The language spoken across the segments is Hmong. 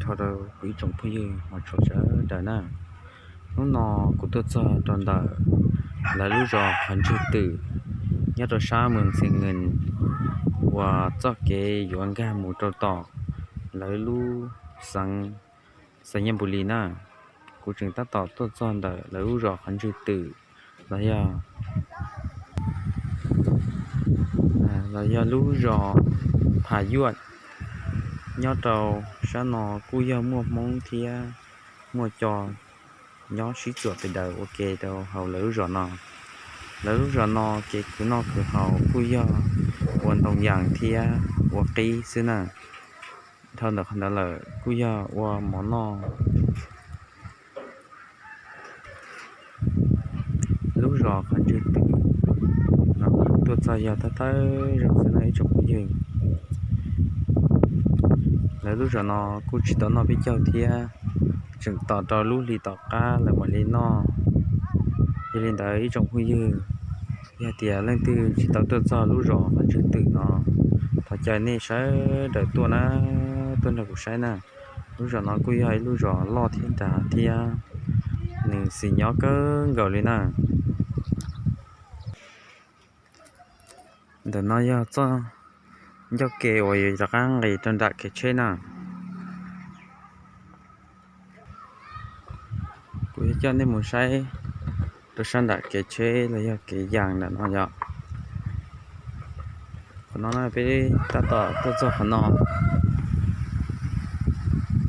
Dhau rau kuv ib tsoom phooj ywg hmov tshua sawv daws na. Hnub no kuv tuaj txog rau ntawm lawv lub zos qhov ntswg twm nyob rau sab Moos Xees Nees uas txoj kev yuav nkag mus rau tom lawv lub xeev Xais Nyas Npus Lis na. Kuv tseem tab tom tuaj txog ntawm lawv lub zos qhov ntswg twm los yog los yog lub zos Phas Yuaj. Nyob rau sab no kuj yog muaj Hmoob thiab muaj Co nyob sib txuam pes daws ua ke rau hauv lawv lub zos no. Lawv lub zos no kev khwv noj khwv haus kuj yog ua ntoo yaas thiab ua qib xwb na. Dhau ntawm qhov ntawd lawm kuj yog ua mov noj. Lub zos qhov ntswg twm no tuaj txog yog thawj thawj zaug xwb no ib tsoom phooj ywg. Lawv lub zos no kuj tsis tau noj peb caug thiab, tseem tos rau lub hli tom qab lawv mam li noj. Yog li ntawd ib tsoom phooj ywg, yog tias leej twg tsis tau tuaj txog lub zos qhov ntswg twm no, thov caw nej sawv daws tuaj na, tuaj nrog kuv saib na. Lub zos no kuj yog ib lub zos loj thiab dav thiab nws xis nyob kawg nkaus li na. Ntawm no yog txoj ncauj ke uas yuav rov qab nqis rau nram kev tsheb na. Kuv yuav coj nej mus saib rau sab nram kev tsheb los yog kev yaas ntawm no yom. Qhov no peb tab tom tuaj txog qhov no.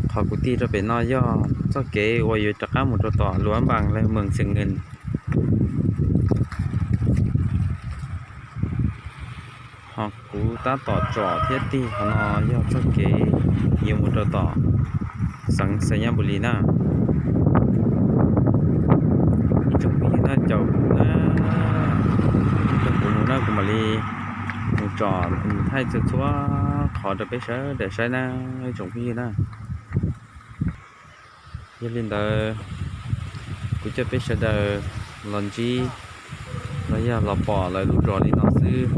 Qhov kuv tig rau pem no yog txoj kev uas yuav rov qab mus rau tom Luav Npaas los Moos Xees Nees. Ho kuv tab tom tsom thiab tig qhov no yog txoj kev yuav mus rau tom xeev Xais Nyas Npus Lis na. Ib tsoom phooj ywg no caum kuv na, caum kuv mus na, kuv mam li mus tsom mus thaij txhua txhua qhov rau peb sawv daws saib na, ib tsoom phooj ywg na. Yog li ntawd, kuv coj peb sawv daws los ntsib los yog los pom lawv lub zos li no xwb.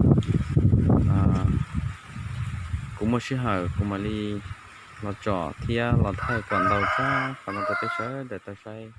Kuv muaj sij hawm kuv mam li los tsom thiab los thaij kom ntau tshaj qhov no rau peb sawv daws tau saib.